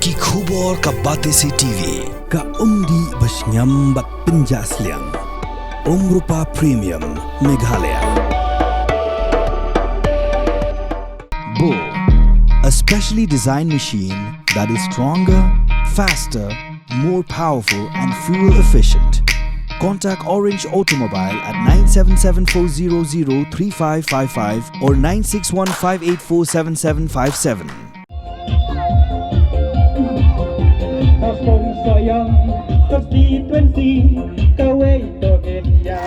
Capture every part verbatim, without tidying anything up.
Ki khubor ka Batesi T V, ka umdih ba shngiam bad pynjah sliang. Umrupa Premium, Meghalaya. Bo, a specially designed machine that is stronger, faster, more powerful and fuel efficient. Contact Orange Automobile at nine seven seven four zero zero three five five five or nine six one five eight four seven seven five seven. Ka sponsor ïa ka constituency kawei to India.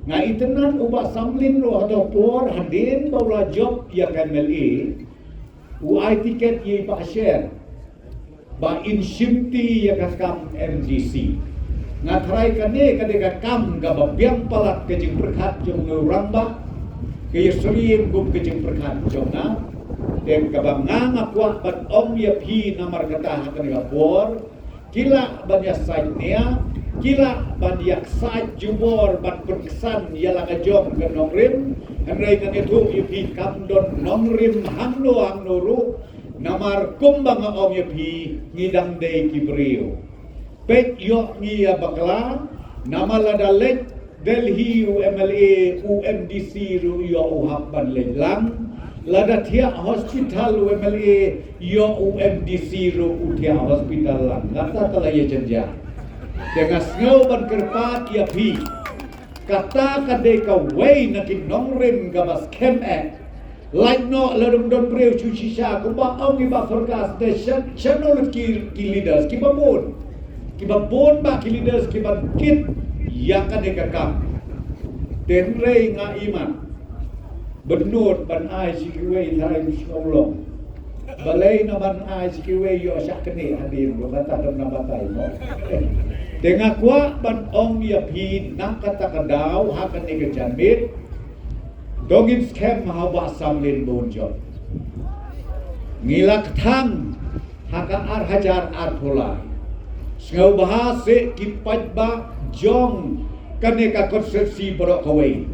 Nga itynnad u Bah Samlin ruh ha ka por hadien ba u la jop ïa ka M L A, u ai tiket ïa i Bah Sher ba in shimti ïa ka kam M D C. Nga tharai kane ka dei ka kam kaba biang palat ka jingpyrkhat jong u rangbah, ka ïasyriem kum ka jingpyrkhat jong nga. Te kaba nga nga kwah ban ong ïa phi namar kata ha kane ka por, ki lah ban ïasaid nia, ki lah ban ïaksaid jubor ban pynksan ïa la ka jong ka nongrim. Hynrei ngan ïathuh ïa phi, kam don nongrim hangno hangno ruh. Namar kumba nga ong ïa phi, ngi dang dei ki briew. Peit, ïoh ngi ïa bakla, namar lada leit Delhi u M L A, u M D C ruh ïoh u hap ban leit lang. Lada thiah hospital u M L A, ïoh u M D C ruh u thiah hospital lang. Kata ka la ïa jynjar. Te nga sngew ban kyrpad ïa phi. Kata ka dei kawei na ki nongrim kaba skhem eh. Lait noh la dum don briew shu shisha, kumba ong i Bah Fergus, te shen, shen noh lut ki, ki leaders kiba bun. Kiba bun bah ki leaders kiban kit ïa kane ka kam. Te hynrei nga imat, bynnud ban ai sha kiwei tharai sngewlong. Balei na ban ai sha kiwei ïoh shah kane hadien ruh, kata dang na batai mo. Te nga kwah ban ong ïa phi na kata ka daw ha kane ka janmiet. To ngin skhem ha u Bah Samlin ba un jop. Ngi la kthang ha ka ar hajar arphew lai. Sngewbha seh ki paidbah jong kane ka constituency baroh kawei,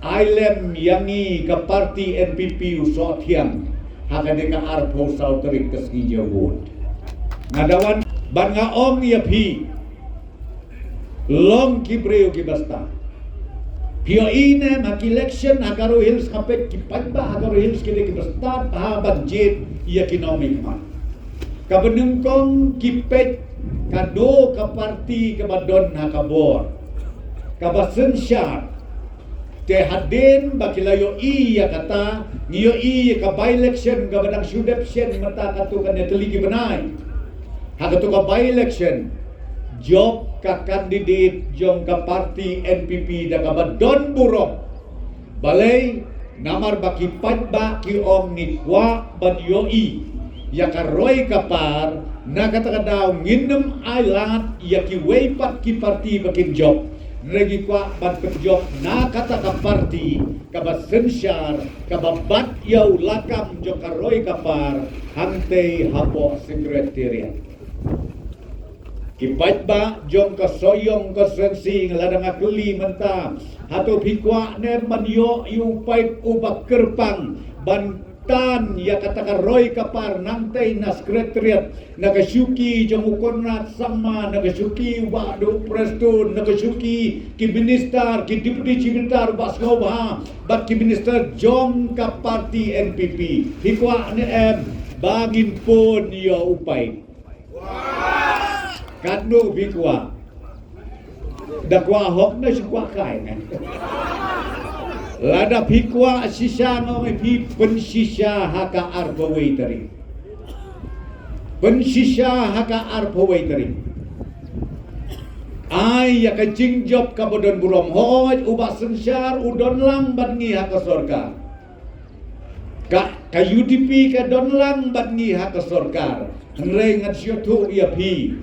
ai lem ïa ngi ka party N P P u soh thiang ha kane ka arphew saw tarik ka sngi jia vote. Nga da wan ban nga ong ïa phi, long ki briew kiba stad. Phi ïohi ne em ha ki election ha Garo Hills, ka peit ki paidbah ha Garo Hills ki dei kiba stad ha ban jied ïa ki nongmihkhmat. Kaba nyngkong, ki peit kano ka party kaba don ha ka bor, kaba synshar. Te hadien ba ki la ïohi ïa kata, ngi ïohi ïa ka by-election kaba dang shu dep shen mynta katto katne tylli ki bnai. Ha katto ka by-election, jop ka candidate jong ka party N P P da kaba don burom. Balei? Namar ba ki paidbah ki ong ngi kwah ban ïohi ïa ka roi ka par, na kata ka daw ngin ym ailad ïa kiwei pat ki party ba kin jop. Hynrei ngi kwah ban pynjop na kata ka party kaba synshar, kaba bat ïa u lakam jong ka roi ka par hangtei hapoh Secretariat. Ki paidbah jong ka Sohiong constituency, nga la dang kylli mynta, hato phi kwah ne em ban ïoh ïa u paip uba kyrpang ban tan ïa kata ka roi ka par nangtei na Secretariat, na ka shuki jong u Conrad Sangma, na ka shuki u Bah Duh Prestone, na ka shuki ki minister, ki deputy chief minister, Bah Sngewbha, bad ki minister jong ka party N P P. Phi kwah ne em ba ngin pun ïa u paip? Katno phi kwah? Da kwah hok ne shu kwah kai ne? Lada phi kwah shisha, nga ong ïa phi, pynshisha ha ka arphew wei tarik. Pynshisha ha ka arphew wei tarik. Ai ïa ka jingjop kaba don burom. Hooid, u Bah Synshar u don lang bad ngi ha ka sorkar. Ka, ka U D P ka don lang bad ngi ha ka sorkar. Hynrei ngan shu ïathuh ïa phi,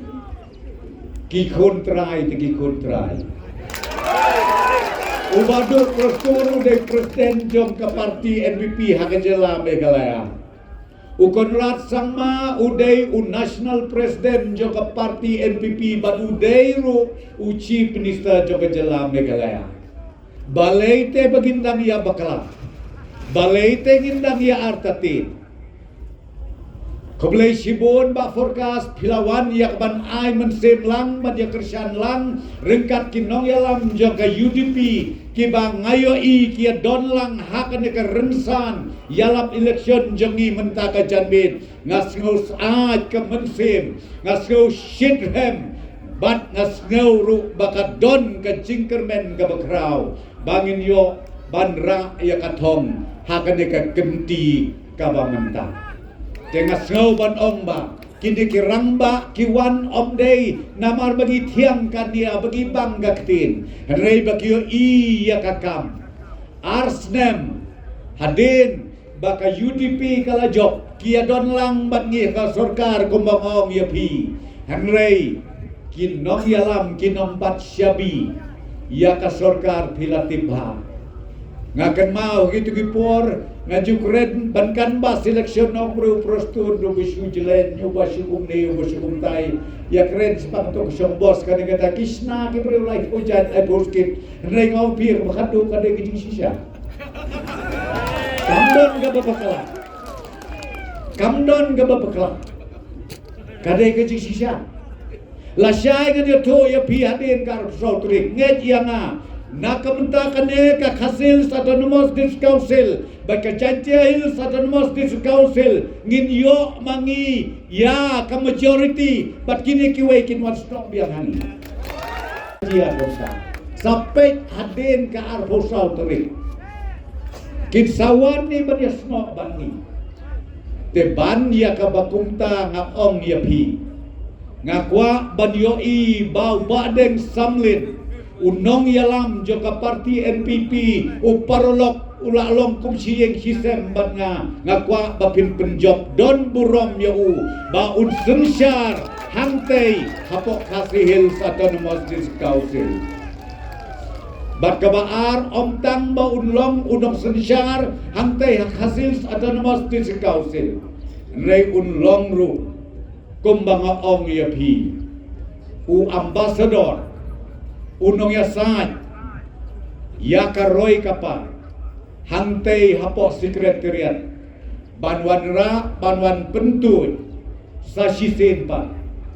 ki khun trai te ki khun trai. U Bah Duh Prestone u dei president jong ka party N P P ha ka jylla Meghalaya. U Conrad Sangma u dei u national president jong ka party N P P bad u dei ruh u chief minister jong ka jylla Meghalaya. Balei te ba ngin dang ïa bakla? Balei te ngin dang ïa artatien? Khublei shibun Bah Forkas, phi la wan ïa ka ban ai mynsiem lang, ban ïa kyrshan lang ryngkat ki nongïalam jong ka U D P kiba nga ïohi ki ïa don lang ha kane ka rynsan ïalap election jong ngi mynta ka janmiet. Nga sngew syaid ka mynsiem, nga sngew shitrhem, bad nga sngew ruh ba ka don ka jingkyrmen kaba khraw ba ngin ïoh ban rah ïa ka thong ha kane ka kynti kaba mynta. Te nga sngew ban ong ba kine ki rangbah ki wan ym dei namar ba ngi thiang ka nia, ba ngi bang ka ktien, hynrei ba ki ïohi ïa ka kam. Ar snem hadien ba ka U D P ka la jop, ki ïa don lang bad ngi ha ka sorkar kumba nga ong ïa phi. Hynrei ki nongïalam kim pat shabi ïa ka sorkar, phi la tip bha. Nga kynmaw ha kito ki por nga ju kren ban canvass election, ong briew, Prestone ruh ba shu jylliew, uba shu kumne, uba shu kumtai. Ïa kren shaphang to ka shong bos, kane kata ki shna ki briew laiphew jait, laiphew skit. Hynrei nga ong ïa phi, kaba khatduh ka dei ka jingshisha. Kam don kaba bakla. Kam don kaba bakla. Ka dei ka jingshisha. Lashai ngan ïathuh ïa phi, hadien ka arphew saw tarik, ngeit ïa nga, na ka bynta kane ka Khasi Hills Autonomous District Council bad ka Jaintia Hills Autonomous District Council, ngin ïoh ma ngi ïa ka majority bad kine kiwei kin wan snoh biang ha ngi. Ïa kumta, sa peit hadien ka arphew saw tarik, kin sa wan ne ban ïa snoh bad ngi? Te ban ïa kaba kumta nga ong ïa phi, nga kwah ban ïohi ba u Bah Deng Samlin, u nongïalam jong ka party N P P, u paralok, u la long kum shi ïing shi sem bad nga, nga kwah ba phin pynjop don burom ïa u ba un synshar hangtei hapoh Khasi Hills Autonomous District Council. Bad kaba ar, ym tang ba un long u nongsynshar hangtei ha Khasi Hills Autonomous District Council, hynrei un long ruh kumba nga ong ïa phi, u ambassador, u nongïasaid ïa ka roi ka par hangtei hapoh Secretariat, ban wanrah, ban wan pyntuid sa shisien pat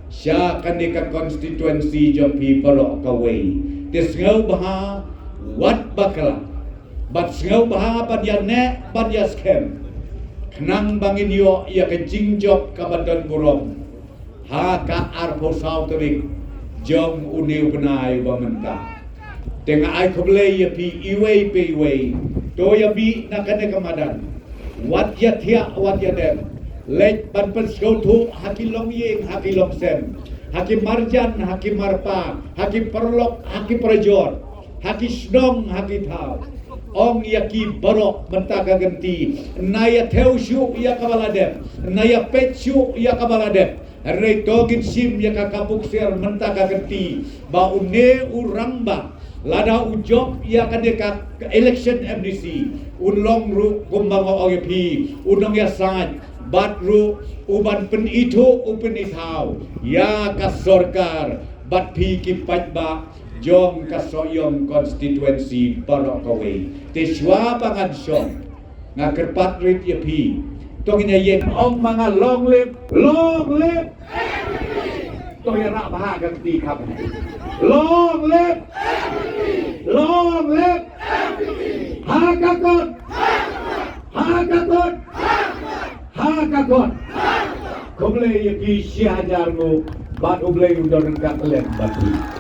sha kane ka constituency jong phi baroh kawei. Te sngewbha wat bakla, bad sngewbha ban ïaneh, ban ïaskhem, khnang ba ngin ïoh ïa ka jingjop kaba don burom ha ka arphew saw tarik jong une u bnai uba mynta. Te nga ai khublei ïa phi iwei pa iwei. To ïa bih na kane ka madan. Wat ïa thiah, wat ïa dem. Leit ban pynsngewthuh ha ki longïing, ha ki longsem, ha ki marjan, ha ki marpa, ha ki paralok, ha ki parajor, ha ki shnong, ha ki thaw. Ong ïa ki baroh mynta ka kynti, na ïa thew shuh ïa kaba la dep, na ïa peit shuh ïa kaba la dep. Hynrei to ngin shim ïa ka, ka buk sir mynta ka kynti ba une u rangbah, lada u jop ïa kane ka election M D C, un long ruh kumba nga ong ïa phi, u nongïasaid, bad ruh u ban pynithuh, u pynithaw ïa ka sorkar bad phi ki paidbah jong ka Sohiong constituency baroh kawei. Te shuwa ba ngan shong, nga kyrpad rit ïa phi. To ngin ïa ïeng, ong ma nga, long live, long live. To ïa rah bha ka kti kham. Long live, long live. Ha ka kot, ha ka kot, ha ka kot. Khublei ïa phi shi hajar nguh, bad U Blei un don ryngkat lem bad phi.